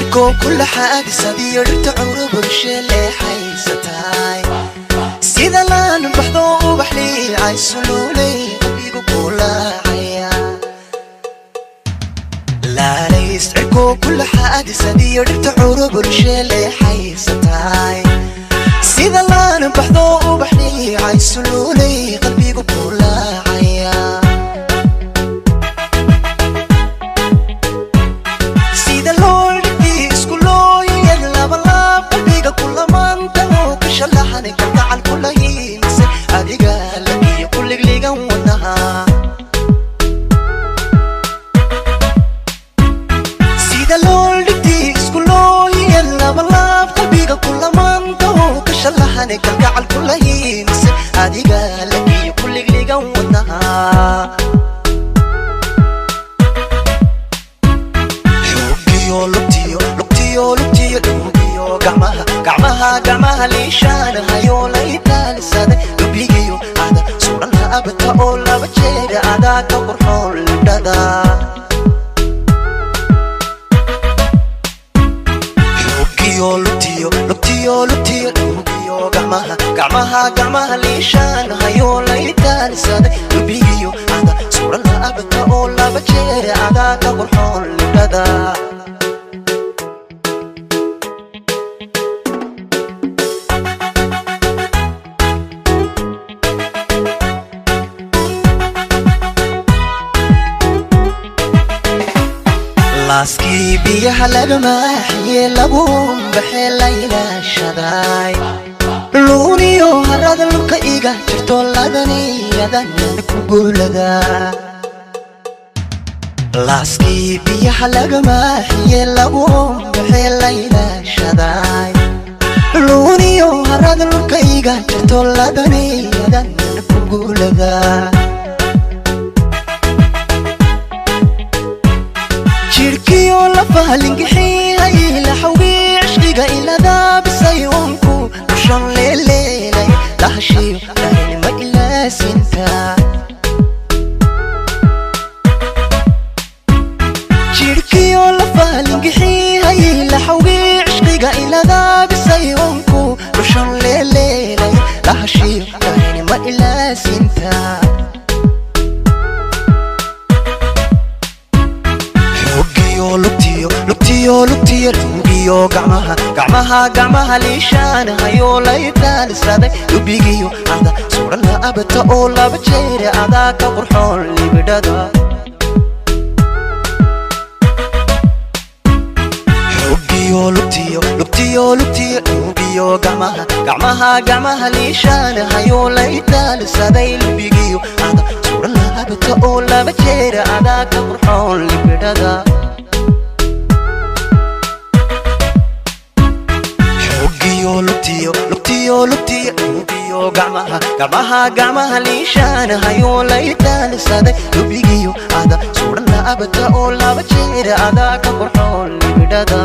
Cirkoo kula xaadisadiyo dhirta curubud sheleexaysataay sida laan baxdo ubax liicay suluulay qalbigu kulaacaya laalays. Cirkoo kula xaadisadiyo dhirta curubud sheleexaysataay sida laan baxdo ubax liicay suluulay qalbigu kulaacaya. Sida loo isku looyad labalaab qalbiga kulamaanta oo ka shalaxanay kalgacal kula hiilisay adiga lagiyo kuligligan wadnaha. Sida loo dhigtay isku looyad labalaab qalbiga kulamaanta oo ka shalaxanay kalgacal kula hiilisay adiga lagiyo kuligligan wadnaha. Xogiyo lugtiyo lugtiyo lugtiyo dhuugiyo gacmaha gacmaha gacmaha liishaanahayo laytaalisaday lubigiyo ada suran laabta oo laba jeer adaa ka qurxoon libdhada. Xogiyo lugtiyo lugtiyo lugtiyo dhuugiyo gacmaha gacmaha gacmaha liishaanahayo laytaalisaday lubigiyo ada suran laabta oo laba jeer adaa ka qurxoon libdhada. Laaskii biyaha laga maaxiye lagu baxee la ilaashaday luuniyo harada lubka iga jirto ladaniyadan ku guulada. Laaskii biyaha laga maaxiye lagu baxee la ilaashaday luuniyo harada lubka iga jirto ladaniyadan ku guulada. Jirkiyo lafahalingixiyay laxawgii cishqiga iladaabisay onku dushan leeleelay lahashiyo dharinima ilaasinta. Jirkiyo lafahalingixiyay laxawgii cishqiga iladaabisay onku dushan leeleelay lahashiyo dharinima ilaasinta. Xogiyo lugtiyo lugtiyo lugtiyo lugiyo gacmaha gacmaha gacmaha liishaanahayo laytaalisaday lubigiyo ada suran laabta oo laba jeer adaa ka qurxoon libidhada. Xogiyo lugtiyo lugtiyo lugtiyo lugiyo gacmaha gacmaha gacmaha liishaanahayo laytaalisaday lubigiyo ada suran laabta oo laba jeer adaa ka qurxoon libidhada. Xogiyo lugtiyo lugtiyo lugtiyo lugiyo gacmaha gacmaha gacmaha liishaanahayo laytaalisaday lubigiyo ada suran laabta oo laba jeer adaa ka qurxoon libidhada.